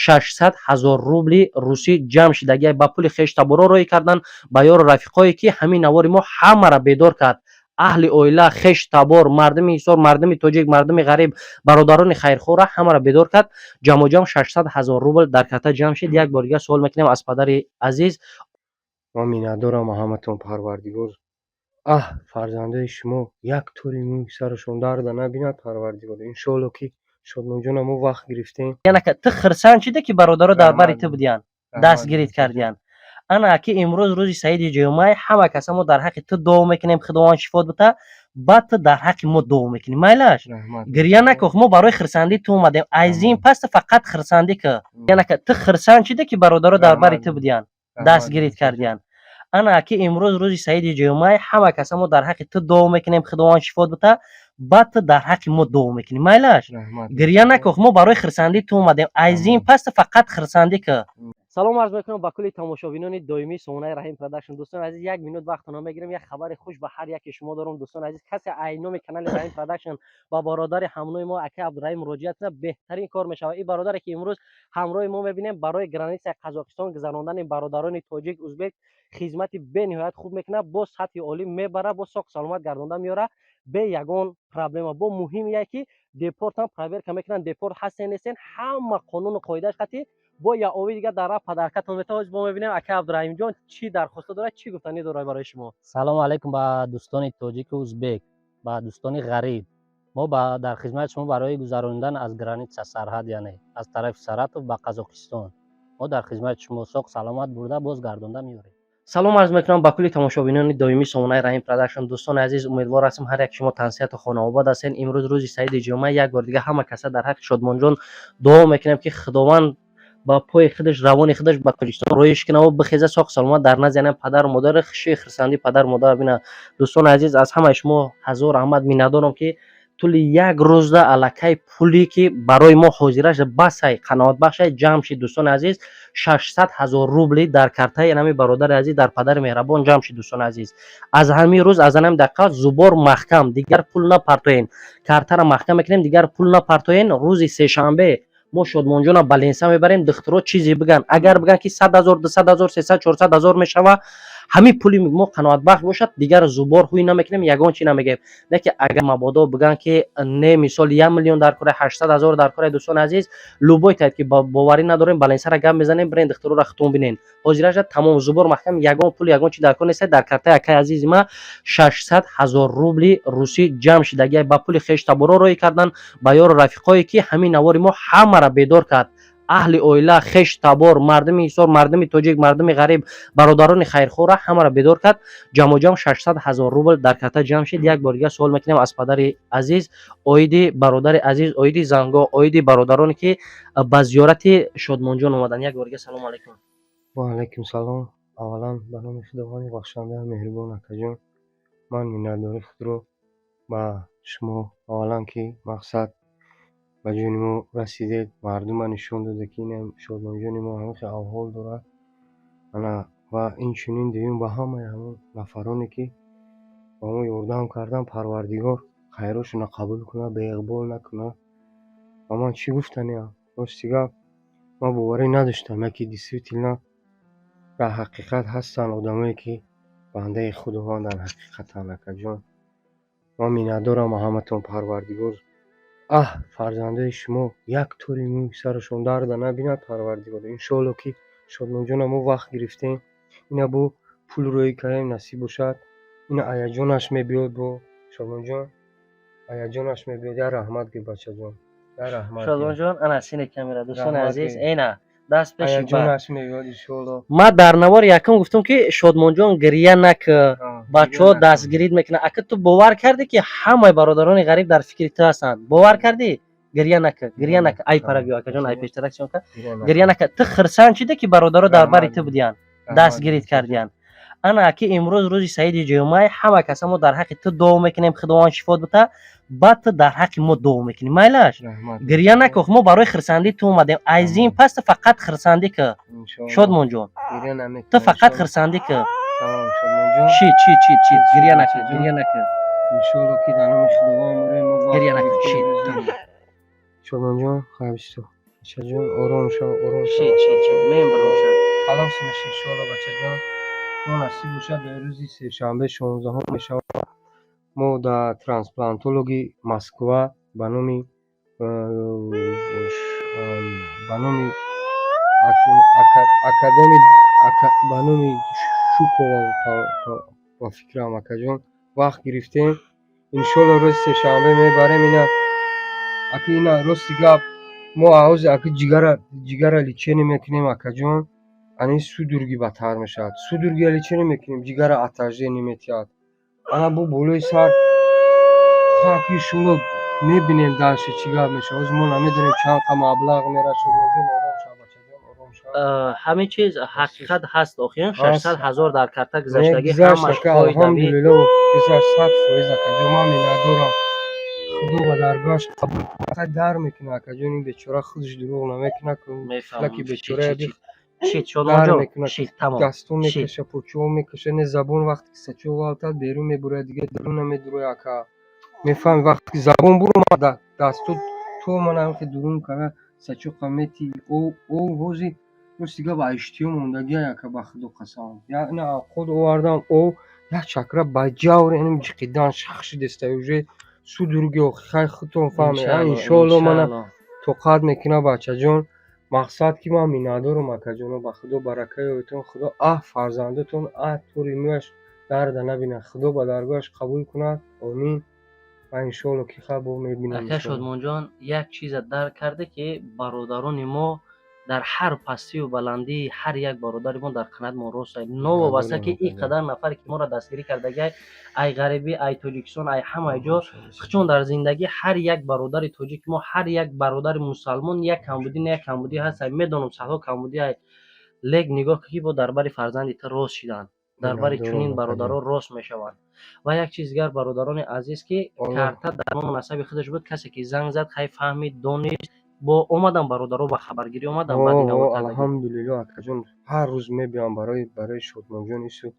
600 000 рубли русӣ ҷамъ шидагия. Ба пули хештаборо роҳӣ кардан, ба ёру рафиқое, ки ҳамин навори мо ҳамаро бедор кард, аҳли оила, хеш табор, мардуми Ҳисор, мардуми тоҷик, мардуми ғариб, бародарони хайрхоҳра ҳамаро бедор кард. Ҷамъоҷамъ 600 000 рубл дар карта ҷамъ шид. Як бор дигар суол мекунем аз падари азиз. Ман миннатдорам ҳаматон. Парвардигор, аҳ, фарзандои шумо як тори мӯи сарашон дарда набинад, Парвардигор. Иншоалло, ки Шодмонҷона мо вақт гирифтем. Янака ту хирсанд шида, ки бародаро дар бари ту будиянд, Раҳмат. дастгирит кардиянд. Ана ки имрӯз рӯзи саиди ҷумъа, ҳама каса мо дар ҳаққи ту дуо мекунем, Худованд шифот бита, баъд ту дар ҳаққи мо дуо мекунӣ, майлаш? Раҳмат. Гирья накун, мо барои хирсандӣ ту омадем. Аз ин пас ту фақат хирсандӣ кӣ. Янака ту хирсанд шида, ки бародаро дар бари ту будиянд, дастгирит кардиянд. Ана ки имрӯз рӯзи саиди ҷумъа, ҳама каса мо дар ҳаққи ту дуо мекунем, Худованд шифот бита, баъд ту дар ҳаққи мо дуо мекунӣ, майлаш? Раҳмат. Гирья накун, мо барои хирсандӣ ту омадем. Аз ин пас ту фақат хирсандӣ кӣ. Салом арз мекунам ба кулли тамошобинони доимии сомонаи Раҳим Продакшн. Дӯстони азиз, як минут вақтона мегирем, як хабари хуш ба ҳар яке шумо дорам. Дӯстони азиз, касе ай номи канали Раҳим Продакшн ба бародари ҳамнои мо, акаи Абдураҳим, муроҷиат кунад, беҳтарин кор мешавад. Ин бародаре, ки имрӯз ҳамроҳи мо мебинем, барои границаи Қазоқистон гузарондани бародарони тоҷик, узбек хизмати бениҳоят хуб мекунад, бо сатҳи олӣ мебара, бо соқ саломат гардонда меёра, бе ягон проблема. Бо муҳим яе, ки депортам проверка мекунанд, депорт ҳастен, нестен, ҳама қонуну қоидааш қатӣ. Бо я ови дига дар ра падаркатон мета. Ҳоз мо мебинем, ака Абдураҳимҷон чӣ дархоста дорад, чӣ гуфтанӣ дорад барои шумо. Салому алайкум ба дӯстони тоҷику узбек, ба дӯстони ғариб. Мо дар хизмати шумо барои гузаронидан аз граница, сарҳад, яъне аз тарафи Саратов ба Қазоқистон. Мо дар хизмати шумо, соқ саломат бурда, боз гардонда меорем. Салом арз мекунам ба кулли тамошобинони доимии сомонаи Раҳим Продакшн. Дӯстони азиз, умедвор ҳастем, ҳар як шумо тансиҳату хонаобод ҳастед. Имрӯз рӯзи саиди ҷумъа, як бор дига ҳама каса дар ҳаққи Шодмонҷон дуо мекунем, ки Худованд ба пои худаш, равони худаш ба Тоҷикистон роиш кунаву бихеза, соқ саломат дар назди ана падару модари хуши хирсандии падару модар бина. Дӯстони азиз, аз ҳамаи шумо ҳазор раҳмат, миннатдорам, ки тӯли як рӯзда аллакай пуле, ки барои мо ҳозираш басай, қаноатбахшай, ҷамъ шид. Дӯстони азиз, 600 000 рубли дар картаи анами бародари азиз, дар падари меҳрабон ҷамъ шид. Дӯстони азиз, аз ҳамин рӯз, аз ҳамин дақиқа зубор маҳкам, дигар пул напартоен. Картара маҳкам мекунем, дигар пул напартоен. Рӯзи сешанбе мо Шодмонҷона ба ленса мебарем. Духтуро чизе биган, агар биган, ки 100 000, 200 000, 300, 400 000 мешава, ҳамин пули мо қаноатбахш бошад, дигар зубор ҳуй намекунем, ягон чи намегӯем. Не ки агар мабодо биган, ки не, мисол, 1 миллион дар кора, 800 000 дар кора, дӯстони азиз, любой таед, ки боварӣ надорем, ба ленсара гап мезанем, бирен, духтуроро хутун бинен. Ҳозираша тамом, зубор маҳкам, ягон пул, ягон чи дар кор нест. Дар картаи акаи азизи ма 600 000 рубли русӣ ҷамъ шидагия. Ба пули хештаборо роҳӣ кардан, ба ёру рафиқое, ки ҳамин навори мо ҳамаро бедор кард, аҳли оила, хеш табор, мардуми Ҳисор, мардуми тоҷик, мардуми ғариб, бародарони хайрхоҳра ҳамаро бедор кард. Ҷамъоҷамъ 600 000 рубл дар карта ҷамъ шид. Як бор дигар суол мекунем аз падари азиз оиди бародари азиз, оиди зангоҳ, оиди бародароне, ки ба зиёрати Шодмонҷон омаданд. Як бор дигар салому алайкум. Ва алайкум салом. Аввалан, ба номи Худованди бахшанда меҳрубон. Акаҷон, ман миннатдории худро ба шумо, аввалан, ки мақсад ба ҷони мо расидед, мардума нишон дода, ки инам Шодмонҷони мо ҳамин хел аҳвол дорад. Ана ва инчунин дуюм, ба ҳамаи ҳамон нафароне, ки ба мо ёрдам карданд, Парвардигор хайрошонро қабул кунад, беиқбол накунад. Ва ман чӣ гуфтаниам? Рости гап, ман боварӣ надоштам, яке действительно дар ҳақиқат ҳастанд одамое, ки бандаи Худованданд ҳақиқатан. Акаҷон, ман миннатдорам ба ҳаматон. Парвардигор, аҳ, фарзандои шумо як тори мӯи сарашон дарда набинад, Парвардигор. Иншоалло, ки Шодмонҷона мо вақт гирифтем, ина бо пул роҳӣ кардем, насиб бошад, ина аяҷонаш мебиёд. Бо Шодмонҷон аяҷонаш мебиёд. Я раҳмат гӯй, бачаҷон, я раҳмат. Шодмонҷон, ана сини камера, дӯстони азиз, эна даст пеши. Аяҷонаш мебиёд, иншоалло. Ман дар навори якум гуфтам, ки Шодмонҷон, гирья нак, бачаҳо дастгирит мекунанд. Ака, ту бовар кардӣ, ки ҳамаи бародарони ғариб дар фикри ту ҳастанд? Бовар кардӣ? Гирья нак, гирья нак. Ай пара биё, акаҷон, ай пештарак съёмка. Гирья нак. Ту хирсанд шида, ки бародаро дар бари ту будиянд, дастгирит кардиянд. Ана ки имрӯз рӯзи саиди ҷумъа, ҳама каса мо дар ҳаққи ту дуо мекунем, Худованд шифот бита, баъд ту дар ҳаққи мо дуо мекунӣ, майлаш? Гирья накун, мо барои хирсандӣ ту омадем. Аз ин пас ту фақат хирсандӣ кӣ. Шодмонҷон, ту фақат хирсандӣ кӣ. Шид, шид, шид, шид, гирья накун, гирья накун. Иншоалло, ки дар номи Худованд. Гирья накун, шид. Шодмонҷон, хайр бисто. Бачаҷон, ором шав, ором шав. Ши, ши, ши, мембарам ша. Халос меша, иншоалло, бачаҷон. Мо насиб бошад, дар рӯзи сешанбе, 16-ум мешавад. Мо дар трансплантологи Москва ба номи академик, ба номи Шукова, ба фикрам, акаҷон, вақт гирифтем. Иншоалло, рӯзи сешанбе мебарем ина. Аки, ина, рости гап, мо ҳозир, аки, ҷигара лечение мекунем, акаҷон. Ани судороги бадтар мешавад. Судорогия лечение мекунем, ҷигара отторжение метиҳад. Ана бо болои сар хак, иншоалло, мебинем дальше чӣ гап мешавад. Ҳозир мо намедонем, чанд қа маблағ мерасад. Шодмонҷон, ором шав, бачаҷон, ором шав. Ҳамин чиз ҳақиқат ҳаст, охир. Ҳаст. 600 000 дар карта гузаштагӣ, гузашт, ҳамаш ака, фоидави. Алҳамдулилло, гузашт 100%, акаҷон. Ман миннатдорам. Худо ба даргоҳаш қабул кунад. Дар мекунад, акаҷон, ин бечора худаш дурӯғ намекунад. Мефаҳмам. Ки бечора Шит, шит, дар Шодмонҷон, мекунад. шит, тамом. Дастон Шит. мекаша, почаҳо мекаша, не, забон вақте ки сачо ғалтад, берун мебурад, дига дарун намедурояд, ака. Мефаҳми, вақте ки забон буромад, дасту то ман ҳамхе дурун кара сачоқа мети о. Ҳозир, рости гап, иштиҳо мондагиай, ака, ба худо қасам. Ина авқот овардам, о як чакра ба ҷавр инам ҷиқидан шах шидеста, уже судороги. Хай, худтон фаҳмед. Иншоалло, мана тоқат мекунам, бачаҷон. Мақсад ки ман миннатдорам, акаҷоно, ба худо баракаи оятон, худо фарзандотон тори мӯяш дарда набинад, худо ба даргоҳаш қабул кунад, омин. Ва иншоалло ки хай, бо мебинем. Ака Шодмонҷон, як чиза дарк карде, ки бародарони мо дар ҳар пастию баландии, ҳар як бародари мо дар қанатмон рост, новобаста ки ин қадар нафаре ки моро дастгирӣ кардагиай, ай ғарибӣ, ай Тоҷикистон, ай ҳамаи ҷо, чун дар зиндагӣ ҳар як бародари тоҷики мо, ҳар як бародари мусалмон як камбудӣ, не, як камбудӣ ҳаст, медонам, садҳо камбудӣ ай, лек нигоҳ ки бо дар бари фарзанди ту рост шиданд, дар бари чунин бародарон рост мешаванд. Ва як чиз дигар, бародарони азиз, ки карта дар ному насаби худаш буд. Касе ки занг зад, хай, фаҳмид, донист, бо омадан бародаро ба хабаргирӣ омадан. Баъди Алҳамдулилло, акаҷон, ҳар рӯз мебиём барои Шодмонҷон, ису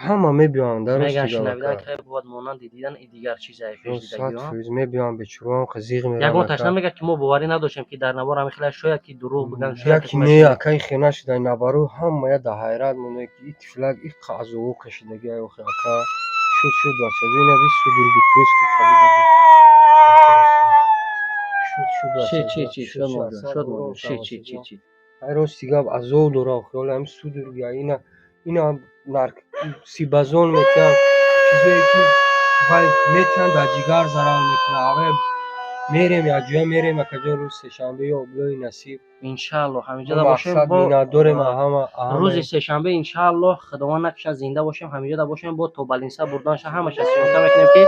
ҳама мебиёнд. Меган, шунавидан кай бувад монанди дидан, и дигар чизае пеш дидагиҳо. Мебиёнд, бечораам зиғ. Ягон таш намегӯяд, ки мо боварӣ надоштем, ки дар навор ҳамин хела, шояд ки дурӯғ биган, шояд. Яки не, акаи, хе нашуда, набаро ҳамая дар ҳайрат монда, ки и тифлак и азобо кашидаги. Охи, ака, шуд, шуд, бачаҷон, ина би судороги приступ. Шуд, шуд. Ши, чи, чи, чи. Ай, рости гап, азоб дора, охи, ҳола ҳами судороги, ина сибазон метиҳанд, чизое ки вай метиҳанд, дар ҷигар зарар мекунад. Авай мерем, якҷоя мерем, акаҷон, рӯзи сешанбе ё облои насиб. Иншаалло, ҳаминҷода бошем. Миннатдорем ҳама. Рӯзи сешанбе, иншаалло, худованд накушад, зинда бошем, ҳаминҷода бошем, бо то больница бурданша ҳамаша съёмка мекунем, ки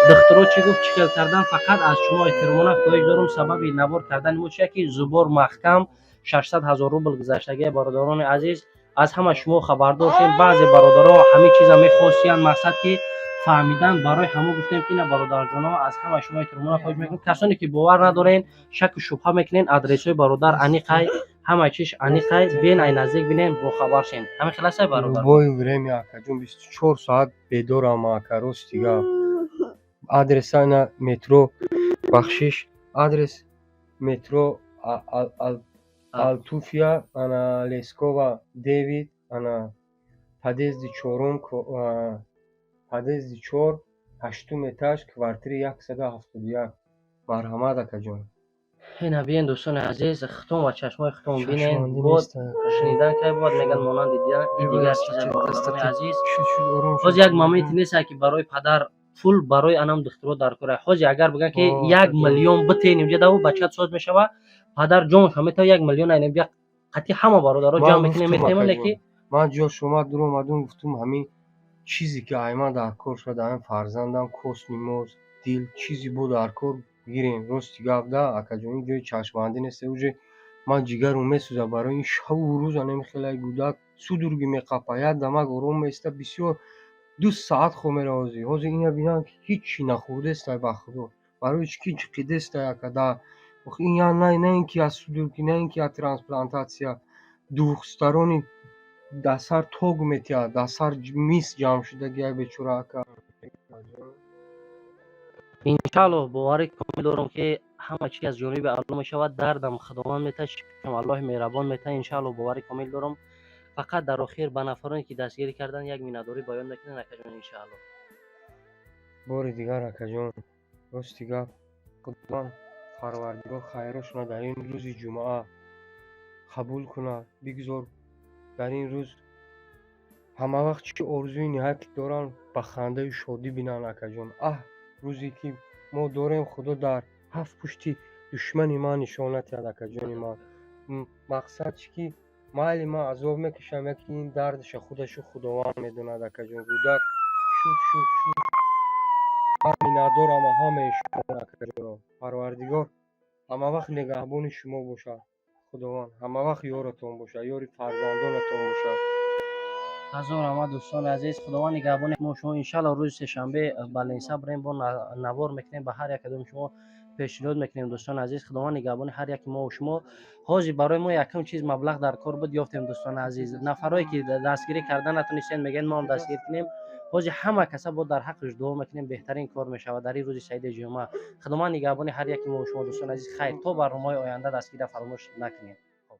духтуро чӣ гуфт, чӣ хел кардан. Фақат аз шумо эҳтиромона хоҳиш дорум, сабаби навор кардани мо чия, ки зубор маҳкам 600 000 рубл гузаштагия, бародарони азиз, аз ҳама шумо хабардор шем. Баъзе бародаро ҳамин чиза мехостиянд, мақсад ки фаҳмидан, барои ҳамо гуфтем, ки ина, бародарҷоно, аз ҳама шумо эҳтиромона хоҳиш мекунем, касоне ки бовар надорен, шаку шубҳа мекунен, адресҳои бародар аниқай, ҳама чиз аниқай, бен, ай наздик бинен, бохабар шен. Ҳамин хеласай, бародар? Любое время, акаҷон, 24 соат бедорам, ака, рости гап. Адреса ина, метро, бахшиш, адрес метро Алтуфьево, ана Лескова 9, ана подъезди чорум, подъезди чор, ҳаштум этаж, квартираи 171. Марҳамат, акаҷон. Ина биен, дӯстони азиз, хутон ва чашмои хутон бинен. Бод шунидан кай бувад, меган, монанди дидан, и дигар чиза. Бародарони азиз, ҳоз як моменте нест, ки барои падар пул, барои анам духтуро дар кора. Ҳози агар бигӯянд, ки 1 миллион битен, инҷа даву бачат соз мешава, падар ҷонша метава 1 миллион айнем қатъи ҳама бародаро ҷамъ мекунем, метемон, леки Ман ҷош омад, дуромадум, гуфтум, ҳамин чизе ки ай ман дар кор шуд, ҳамин фарзандам, костный мозг, дил, чизе бо дар кор гирем. Рости гап да, акаҷон, ин ҷои чашмбандӣ нест. Уже ман ҷигарум месӯзад барои ин, шабу рӯз анами хелаи гӯдак судороги меқапа, як дамак ором меиста, бисёр 2 саат хоб мерава. Ҳозир, ҳозир ина бинам, ки ҳичи нахӯрдестай, ба худо, барои чӣ ки ҷиқидестай, ака. Да ин на ин ки аз судороги, на ин ки аз трансплантатсия, двухсторонний дар сар ток метиҳад, дар сар мис ҷамъ шудагиай, бечора ака. Иншаалло, боварӣ комил дорам, ки Ҳама чи аз ҷониби Аллоҳ мешавад. Дардам Худованд метаҳад, шифоам Аллоҳи меҳрабон метаҳад. Иншаалло, боварӣ комил дорам. Фақат дар охир ба нафароне, ки дастгирӣ кардан, як миннатдорӣ баён мекунед, акаҷон, иншаалло. Бори дигар, акаҷон, рости гап, Худованд Парвардигор хайрошона дар ин рӯзи ҷумъа қабул кунад. Бигзор дар ин рӯз ҳамавақт чӣ орзуи ниҳат доранд, ба хандаю шодӣ бинанд, акаҷон. Аҳ, рӯзе ки мо дорем, Худо дар ҳафт пушти душмани ман нишона диҳад, акаҷони ман. Мақсад чӣ, ки майли, ман азоб мекашам, яки ин дардаша худашу Худованд медонад, акаҷон. Гудак шуд, шуд, шуд. Ман миннатдорам ҳамаи шумо, акаҷонон. Парвардигор ҳамавақт нигаҳбони шумо бошад. Худованд ҳамавақт ёратон бошад, ёри фарзандонатон бошад. Ҳазор раҳмат, дӯстони азиз. Худованд нигаҳбони мо, шумо. Иншалло, рӯзи сешанбе ба Ленса бирем, бо навор мекунем, ба ҳар як кадоми шумо пешниҳод мекунем. Дӯстони азиз, Худованд нигаҳбони ҳар яки мо шумо. Ҳозир барои мо якум чиз маблағ дар кор буд, ёфтем. Дӯстони азиз, нафарое ки дастгирӣ карда натонистем, мегӯянд, мо ҳам дастгир кунем. Ҳозир ҳама каса бо дар ҳаққаш дуо мекунем, беҳтарин кор мешавад дар ин рӯзи саиди ҷумъа. Худованд нигаҳбони ҳар яки мо шумо, дӯстони азиз. Хайр, то барномаҳои оянда, дастгирӣ фаромӯш накунем.